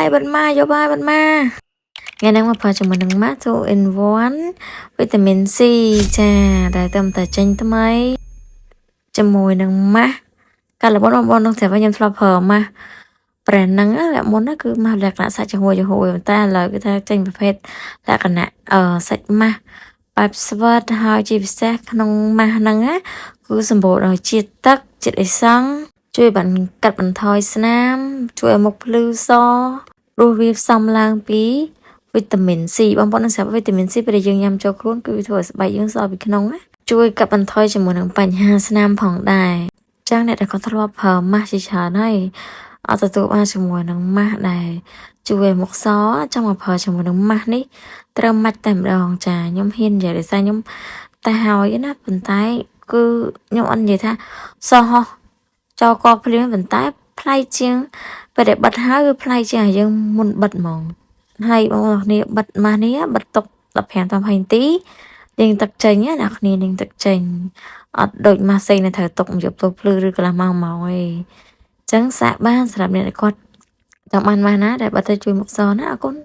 បាយបិទម៉ាយកបាយបិទម៉ាថ្ងៃនេះមកប្រើជាមួយនឹង ម៉ាស់ 2 in 1 វីតាមីន C ចាដែលតែតែចេញថ្មីជាមួយនឹងម៉ាស់កាលមុនបងប្អូននឹងស្រាប់ថាខ្ញុំធ្លាប់ប្រើម៉ាស់ប្រេនហ្នឹងលក្ខមុនណាគឺម៉ាស់លក្ខណៈសាច់ចំហួយចំហួយប៉ុន្តែឥឡូវគឺថាចេញប្រភេទលក្ខណៈអឺសាច់ម៉ាស់បែបស្វិតហើយជាពិសេសក្នុងម៉ាស់ហ្នឹងណាគឺសម្បូរដោយជាតិទឹកជាតិអេសង់ជួយបានកាត់បន្ថយស្នាម ជួយឲ្យមុខភ្លឺសព្រោះវាផ្សំឡើងពីវីតាមីន C បងប្អូននឹងស្រាប់វីតាមីន C ពេលដែលយើងញ៉ាំចូលខ្លួនគឺវាធ្វើឲ្យស្បែកយើងសពីក្នុងណាជួយកាត់បន្ថយជាមួយនឹងបញ្ហាស្នាមផងដែរចឹងអ្នកដែលគាត់ធ្លាប់ប្រើម៉ាស់ជាច្រើនហើយអត់ទទួលបានជាមួយនឹងម៉ាស់ដែលជួយឲ្យមុខសចង់មកប្រើជាមួយនឹងម៉ាស់នេះត្រូវម៉ាច់តែម្ដងចាខ្ញុំហ៊ាននិយាយដោយសារខ្ញុំតែហើយណាប៉ុន្តែគឺខ្ញុំអត់និយាយថាសហោះចោលកភ្លាមប៉ុន្តែប្លែកជាងពេលដែលបិទហើយគឺប្លែកជាងឲ្យយើងមុនបិទហ្មងហើយបងប្អូនគ្នាបិទម៉ាស់នេះបិទទុក15ដល់20នាទីលាងទឹកចេញណាអ្នកគ្នាលាងទឹកចេញអត់ដូចម៉ាស់ផ្សេងដែលត្រូវទុកមួយយប់ទៅភ្លឺឬកន្លះម៉ោងម៉ោងឯងចឹងសាកបានសម្រាប់អ្នកដែលគាត់ចង់បានម៉ាស់ណាដែលបិទទៅជួយមុខសណាអរគុណ។